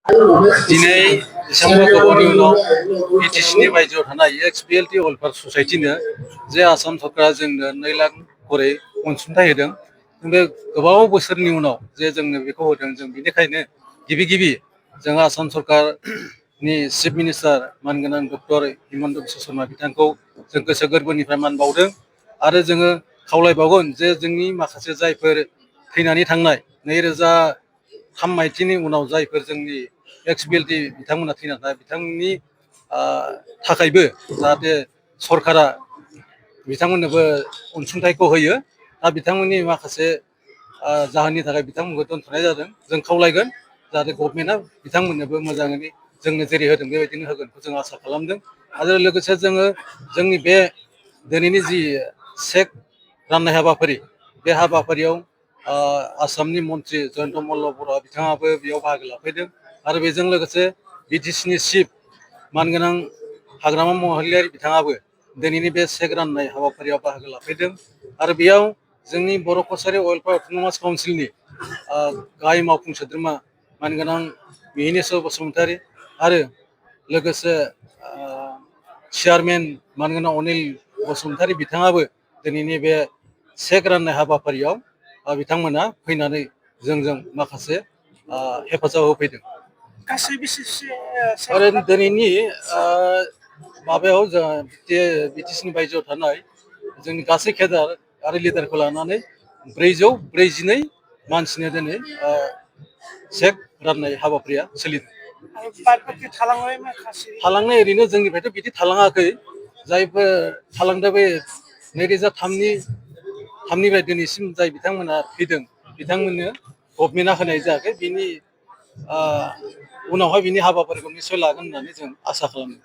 दिनै बेसेबांबा गोबावनि उनाव बिटिसिनि बायजोआव थानाय एक्सपिएलटि वेलफेयार ससाइटिनो जे आसाम सरकारा जोंनो 2 लाख करै अनसुंथाइ होदों। बे गोबाव बोसोरनि उनाव जे जोंनो बेखौ होदों, जों बेनिखायनो गिबि जों आसाम सरकारनि चिफ मिनिस्टार मानगोनां डक्टर हिमन्त बिश्व शर्मा बिथांखौ जों गोसो गोरबोनिफ्राय मान बावदों आरो जोङो खावलायबावगोन जे जोंनि माखासे जायफोर थैनानै थांनाय 2003 मायथाइनि उनाव जायफोर जोंनि एक्सपिएलटि बिथांमोना थैनानै थांनाय बिथांमोननि थाखायबो जाहाथे सरकारा बिथांमोननोबो अनसुंथाइखौ होयो। दा बिथांमोननि माखासे जाहोननि थाखाय बिथांमोनखौ दोनथ'नाय जादों। जों खावलायगोन जाहाथे गभर्नमेन्टआ बिथांमोननोबो मोजाङै जोंनो जेरै होदों बेबायदिनो होगोनखौ जों आसा खालामदों। आरो लोगोसे जोङो जोंनि बे दिनैनि जि चेक राननाय हाबाफारि, बे हाबाफारियाव आसामनि मन्त्रि जयन्त मल्ल बरा बिथाङाबो बेयाव बाहागो लाफैदों आरो बेजों लोगोसे बिटिसिनि चिफ मानगोनां हाग्रामा महिलारि बिथाङाबो दिनैनि बे चेक राननाय हाबाफारियाव बाहागो लाफैदों आरो बेयाव जोंनि बर' कसारि वेलफेयार अट'नमास काउन्सिलनि गाहाय मावफुं सोद्रोमा मानगोनां मिहिनेस्वर बसुमतारी आरो लोगोसे चेयारमेन मानगोनां अनिल बसुमतारी बिथाङाबो दिनैनि बे चेक राननाय हाबाफारियाव बिथांमोना फैनानै जोंजों माखासे हेफाजाब होफैदों। गासै बेसेसो आरो दिनैनि माबायाव जों बिटिसिनि बायजोआव थानाय जोंनि गासै केडार आरो लिडारखौ लानानै 442 मानसिनो दिनै चेक राननाय हाबाफारिया सोलिदों। थालांनाय ओरैनो जोंनिफ्रायथ' बिदि थालाङाखै। जायफोर थालांदों बे 2003निफ्राय दिनैसिम जाय बिथांमोना फैदों बिथांमोननो गभर्नमेन्टआ होनाय जायाखै। बिनि उनावहाय बिनि हाबाफारिखौ निस्सय लागोन होननानै जों आसा खालामो।